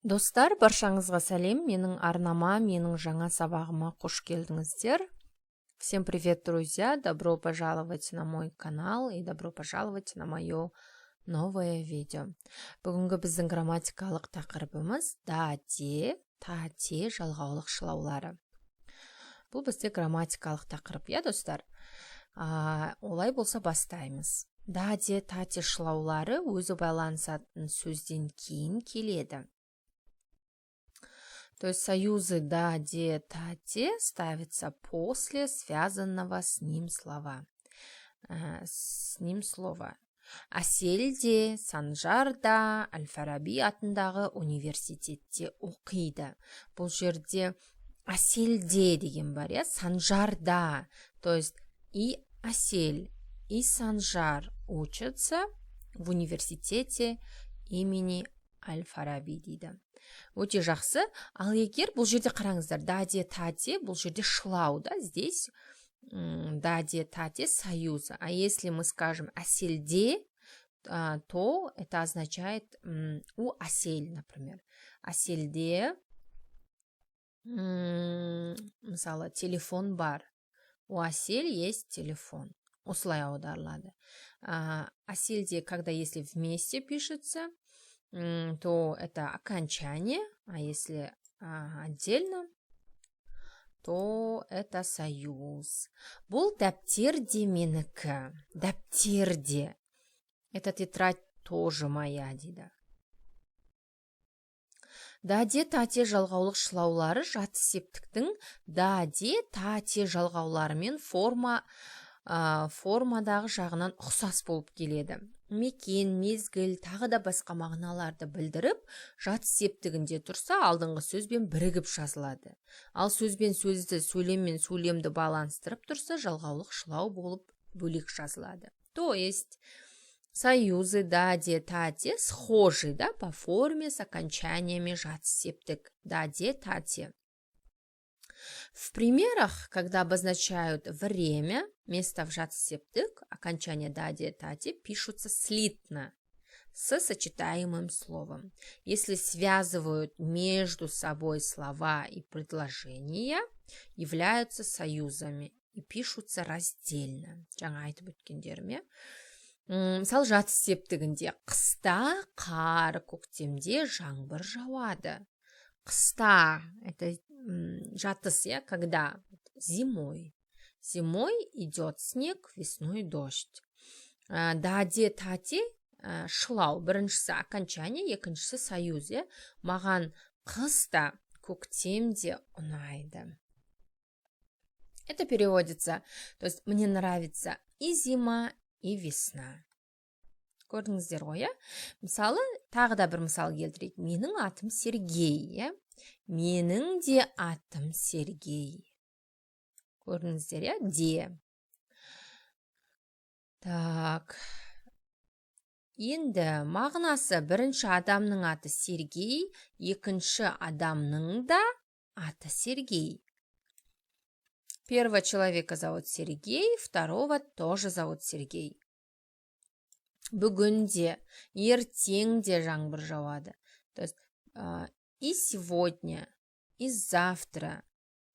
Достар, баршаңызға сәлем! Менің арнама, менің жаңа сабағыма қош келдіңіздер! Всем привет, друзья! Добро пожаловать на мой канал и добро пожаловать на мое новое видео. Бүгінгі біздің грамматикалық тақырыбымыз: да, де, та, те жалғаулық шылаулары. Бұл бізде грамматикалық тақырып, иә, достар? Олай болса, бастаймыз. Да, де, та, те шылаулары өзі байланысатын сөзден кейін келеді. То есть союзы да, де, та, те ставятся после связанного с ним слова. С ним слова. Әсел де, Санжар да Әл-Фараби атындағы университетте оқиды. Бұл жерде Әселде деген бар, иә, Санжарда. То есть и Асель, и Санжар учатся в университете имени Аль-Фараби дейді. Өте жақсы. Ал егер бұл жерде, қараңыздар, да, де, та, те, бұл жерде шылау да, здесь да, де, та, те союзы. А если мы скажем «Әселде», то это означает «у Асель», например. Әселде, мысалы, телефон бар. У Асель есть телефон. Осылай аударылады. Әселде, когда если вместе пишется, то это окончание, а если отдельно, то это союз. Бұл дәптер де менікі. Дәптер де. Эта тетрадь тоже моя, дейді. Да, де, та, те жалғаулық шылаулары жатыс септіктің да, де, та, те жалғауларымен формадағы жағынан ұқсас болып келеді. Мекен, мезгіл, тағы да басқа мағыналарды білдіріп, жатыс септігінде тұрса, алдыңғы сөзбен бірігіп жазылады. Ал сөзбен сөзді, сөйлем мен сөйлемді байланыстырып тұрса, жалғаулық шылау болып бөлек жазылады. То есть союзы да, де, та, те схожи, да, по форме с окончаниями жатыс септік да, де, та, те. В примерах, когда обозначают время, место в жатыс септік, окончание да, де, та, те пишутся слитно с сочетаемым словом. Если связывают между собой слова и предложения, являются союзами и пишутся раздельно. Жаңа айтып өткендерім, иә. Мысалы, жатыс септігінде: қыста қар, көктемде жаңбыр жауады. Қыста — это жатыс, иә, когда? Зимой. Зимой идет снег, весной дождь. Да, де, та, те шылау: біріншісі окончание, екіншісі союз, иә. Маған қыс та, көктем де ұнайды. Это переводится, то есть мне нравится и зима, и весна. Көрдіңіздер ғой, иә? Мысалы, тағы да бір мысал келтірейік. Менің атым Сергей, иә. Менің де атым Сергей. Көрдіңіздер, иә, де. Так, енді мағынасы: бірінші адамның аты Сергей, екінші адамның да аты Сергей. Первого человека зовут Сергей, второго тоже зовут Сергей. Бүгін де, ертең де жаңбыр жауады. То есть и сегодня, и завтра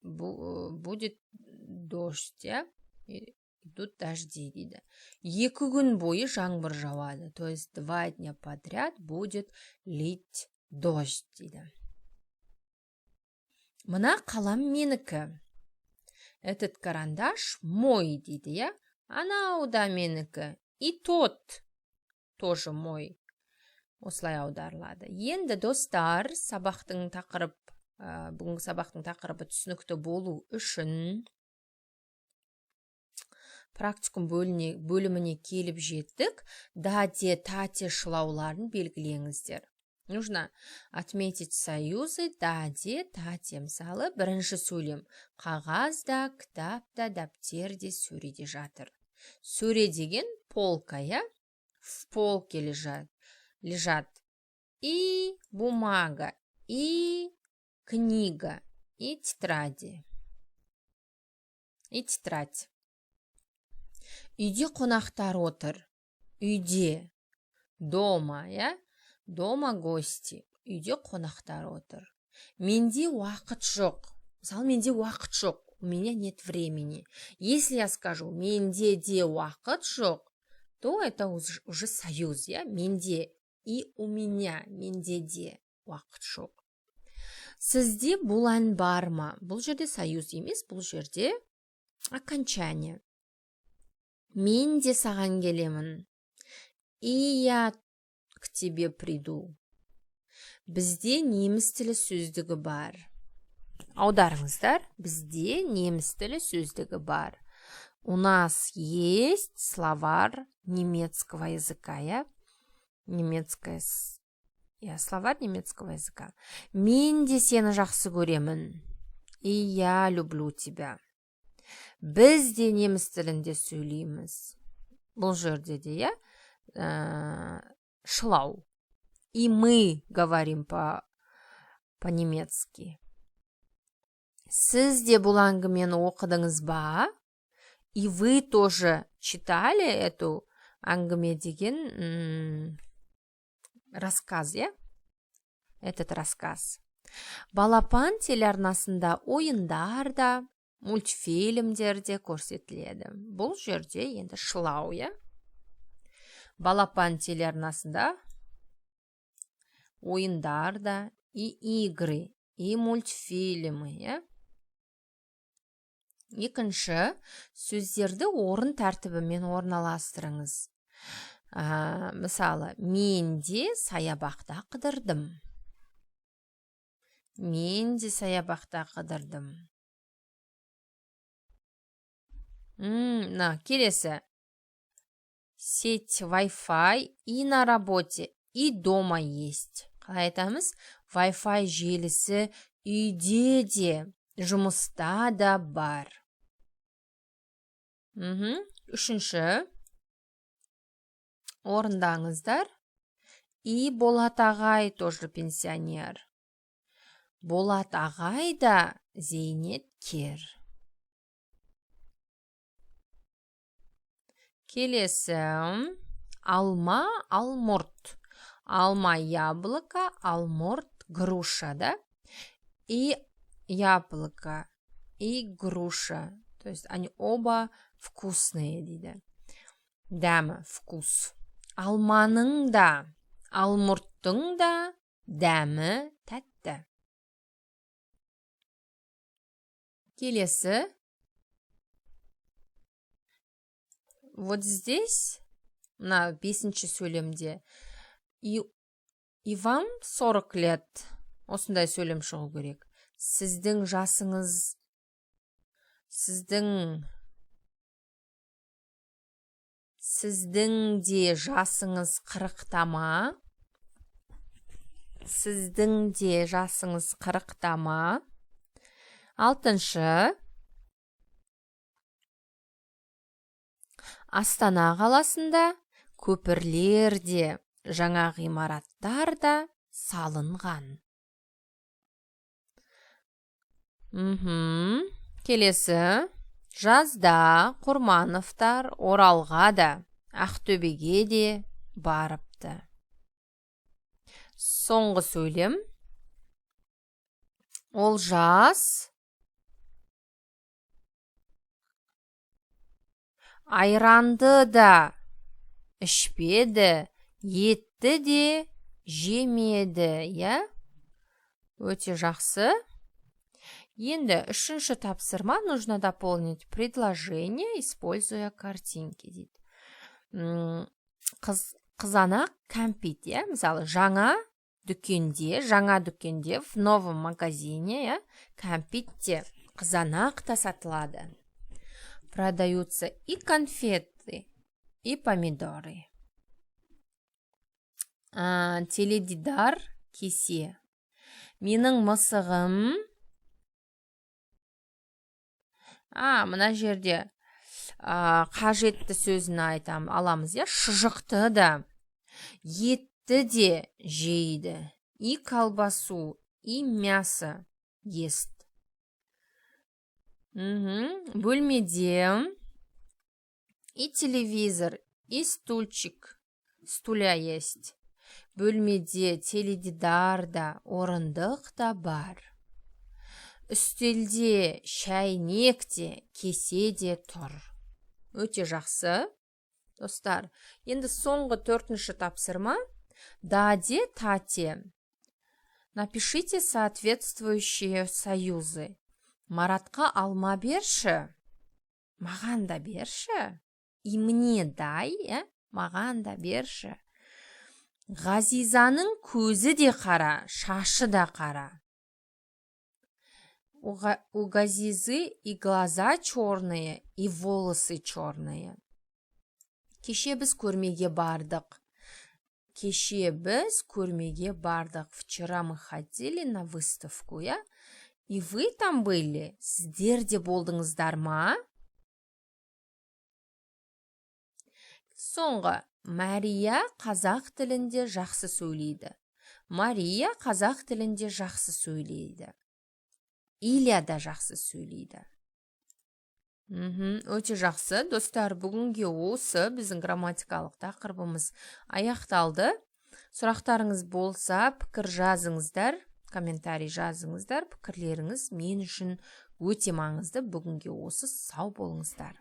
будет дождь, иә, идут дожди дейді. 2 күн бойы жаңбыр жауады. То есть 2 дня подряд будет лить дождь дейді. Мына қалам менікі. Этот карандаш мой дейді, иә. Анау да менікі. И тот тоже мой. Осылай аударылады. Енді, достар, сабақтың тақырып бүгінгі сабақтың тақырыбы түсінікті болу үшін практикум бөліміне келіп жеттік. Да, де, та, те шылауларын белгілеңіздер. Нужно отметить союзы да, де, та, те. Мысалы, бірінші сөйлем: қағаз да, кітап та дәптер де сөреде жатыр. Сөре деген полка, иә. В полке лежат и бумага, и книга, и тетради, и тетрадь. Үйде қонақтар отыр. Үйде — дома, иә. Дома гости. Үйде қонақтар отыр. Менде уақыт жоқ. Мысалы, менде уақыт жоқ. У меня нет времени. Если я скажу менде де уақыт жоқ, то это уже союз, иә? Менде и у меня, менде де уақыт жоқ. Сізде бұл ән бар ма? Бұл жерде союз емес, бұл жерде окончание. Мен де саған келемін. И я к тебе приду. Бізде неміс тілі сөздігі бар. Аударыңыздар. Бізде неміс тілі сөздігі бар. У нас есть словарь немецкого языка, иә? Немецкая, иә, словарь немецкого языка. Мен де сені жақсы көремін. И я люблю тебя. Біз де неміс тілінде сөйлейміз. Бұл жерде де, иә, шылау. И мы говорим по-немецки. Сіз де бұл әңгімені оқыдыңыз ба? И вы тоже читали эту әңгіме деген рассказ, иә? Этот рассказ. Балапан телеарнасында ойындар да, мультфильмдер де көрсетіледі. Бұл жерде енді шылау, иә? Балапан телеарнасында ойындар да, и игры, и мультфильмы, иә? Екінші, сөздерді орын тәртібімен орналастырыңыз. Мысалы, мен де саябақта қыдырдым. Мен де саябақта қыдырдым. Мына келесі. Сеть Wi-Fi и на работе, и дома есть. Қалай айтамыз? Wi-Fi желісі үйде де, жұмыста да бар. Үшінші. Орындаңыздар. И Болат ағай тоже пенсионер. Болат ағай да зейнеткер. Келесі. Алма, алмұрт. Алма яблоко, алмұрт груша, да? И яблоко, и груша. То есть они оба вкусные, дейді. Дәмі, вкус. Алманың да, алмұрттың да дәмі тәтті. Келесі. Вот здесь, мына бесінші сөйлемде, и вам 40 лет, осындай сөйлем шығу керек. Сіздің жасыңыз, сіздің де жасыңыз 40-та ма? Сіздің де жасыңыз 40-та ма? Алтыншы. Астана қаласында көпірлер де, жаңа ғимараттар да салынған. Келесі. Жазда Құрмановтар Оралға да, Ақтөбеге де барыпты. Соңғы сөйлем. Олжас айранды да ішпеді, етті де жемеді, иә? Өте жақсы. Енді үшінші тапсырма. Нужно дополнить предложение, используя картинки, дейді. Қызанақ кәмпит, иә? Мысалы, жаңа дүкенде, в новом магазине, иә, кәмпит те, қызанақ та сатылады. Продаются и конфеты, и помидоры. Теледидар кесе. Менің мысығым. Мына жерде қажетті сөзін айтам, аламыз, иә? Шұжықты да, етті де жейді. И колбасу, и мясо ест. Бөлмеде и телевизор, и стульчик, стулья есть. Бөлмеде теледидар да, орындық та бар. Үстелде шәйнек те, кесе де тұр. Өте жақсы, достар. Енді соңғы төртінші тапсырма. Да-де, та-те. Напишите соответствующие союзы. Маратқа алма берші. Маған да берші. И мне дай, ә? Маған да берші. Ғазизаның көзі де қара, шашы да қара. У Газизы и глаза черные, и волосы черные. Кеше біз көрмеге бардық. Кеше біз көрмеге бардық. Вчера мы ходили на выставку, иә? И вы там были? Сіздер де болдыңыздар ма? Соңғы. Мария қазақ тілінде жақсы сөйлейді. Мария қазақ тілінде жақсы сөйлейді. Илья да жақсы сөйлейді. Өте жақсы. Достар, бүгінге осы біздің грамматикалық тақырыбымыз аяқталды. Сұрақтарыңыз болса, пікір жазыңыздар, комментарий жазыңыздар. Пікірлеріңіз мен үшін өте маңызды. Бүгінге осы, сау болыңыздар.